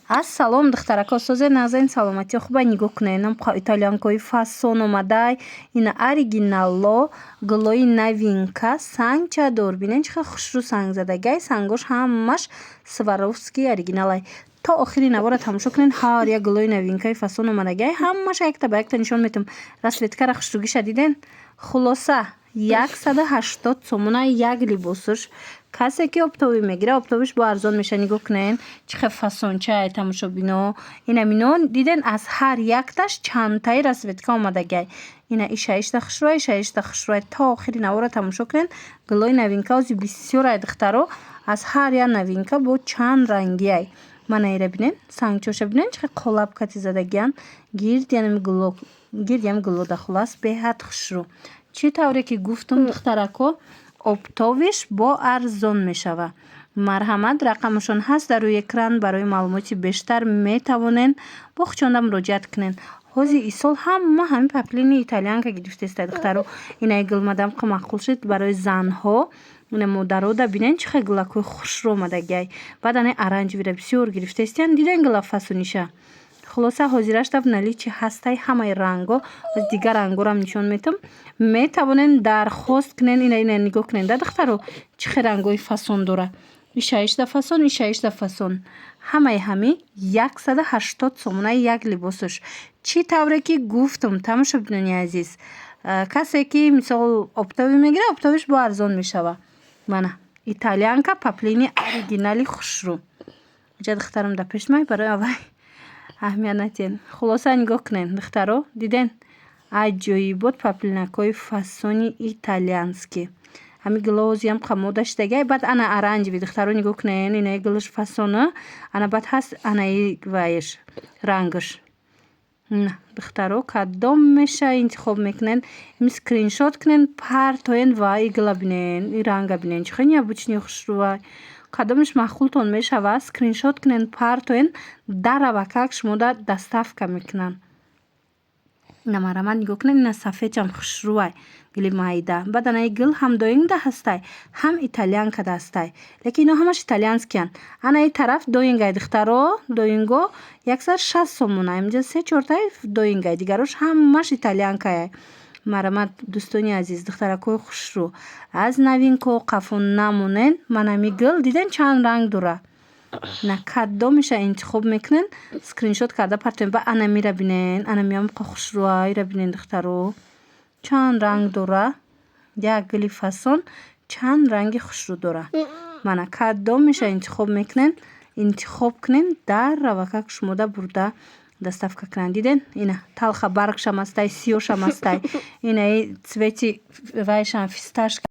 Ассалом, духтарако, созе, нағзен, саломатиё хуба? Нигоҳ кунед, нам итальянкои фасон омадай. Ина оригинало, гулои новинка, сангчадор. Бинед, чӣ хел хушрӯ сангзадагиай. Сангош ҳамаш Сваровски, оригиналай. То охири навора тамошо кунед. Ҳар як гулои новинкаи фасон омадагиай, ҳамаша якта ба якта нишон метавам. Расцветкара, хушрӯгиша диден? Хулоса, 180 сомона як либосуш. Касе ки оптовый мегирад, оптовыйш бо арзон мешавад. Нигоҳ кунед, чӣ хел фасончае, тамошобино. Ина мино диден, аз ҳар якташ чандтаи расцветка омадагиай. Ина иша ишта хушрӯай, иша ишта хушрӯай. То охири навора тамошо кунед. Гулои новинка ози бисёрай, духтаро. Аз ҳар як новинка бо чанд рангиай. Мана ира бинед, сангчоша бинед, чӣ хел қолаб кати задагиан гирди янами гуло, гирди ям гулода. Хулас, беҳад хушрӯ. Чӣ тавре ки гуфтум, духтарако, оптовыйш бо арзон мешавад. Марҳамат, рақамашон ҳаст дар рӯи экран. Барои маълумоти бештар метавонед бо хучонда муроҷиат кунед. Ҳози исол ҳама ҳамин поплини итальянка гирифтеста, духтаро. Инаи гулмадам маъқул шуд барои занҳо. Ина модарода бинед, чӣ хел гулакҳои хушрӯ омадагиай. Баъд анаи оранжевыйра бисёр гирифтестиян. Диден гула фасониша? Хулоса, ҳозираштав наличии ҳастай ҳамаи ранго. Дигар рангорам нишон метам. Метавонед дархост кунед. Ина, ина нигоҳ кунед да, духтаро, чӣ хел рангҳои фасон дора. Иша ишта фасон, иша ишта фасон. Ҳамаи ҳами 180 сомонаи як либосуш. Чӣ тавре ки гуфтум, тамошобинони азиз, касе ки мисол оптовый мегирад, оптовыйш бо арзон мешавад. Мана итальянка, поплини оригинали хушрӯ. Иҷа духтарам дар пешмай, барои аввай аҳамият надиҳед. Хулоса, нигоҳ кунед, духтаро, диден, аҷоибот поплинакҳои фасони итальянский. Ҳами гулозиам мода шудагиай. Баъд ана оранжевый, духтаро, нигоҳ кунед, инаи гулаш фасона. Ана баъд ҳаст анаи вайш рангаш. Духтаро, кадом меша, интихоб мекунед. Ими скриншот кунед, партоен. Ва и гула бинен, и ранга бинен, чӣ хел необычный, хушрӯвай. Кадомеш маъқултон мешавад, скриншот кунед, партоен, даравакак шумода доставка мекунанд. Ина, марҳамат, нигоҳ кунед, ина сафедшам хушрӯвай, гули майда. Баъд анаи гул ҳам доингда ҳастай, ҳам итальянкада ҳастай, лекин ино ҳамаш итальянскиянд. Ана и тараф доингай, духтаро, доинго 160 сомона. Инҷа се чортаи доингай, дигарош ҳамаш итальянкае. Марҳамат, дӯстони азиз, духтаракҳои хушрӯ, аз новинко қафо намонед. Ман ҳами гул диден, чанд ранг дора. На, кадомеша интихоб мекунед, скриншот карда партоед. Ба ана мира бинен, ана миам хушрӯа, ира бинен, духтаро, чанд ранг дора. Як гули фасон чанд ранги хушрӯ дора. Мана, кадомеша интихоб мекунед, интихоб кунед, дар равакак шумода бурда доставка кунанд. Диден, ина талха баргшам ҳастай, сиёшам ҳастай, инаи цвети вайшам, фисташка.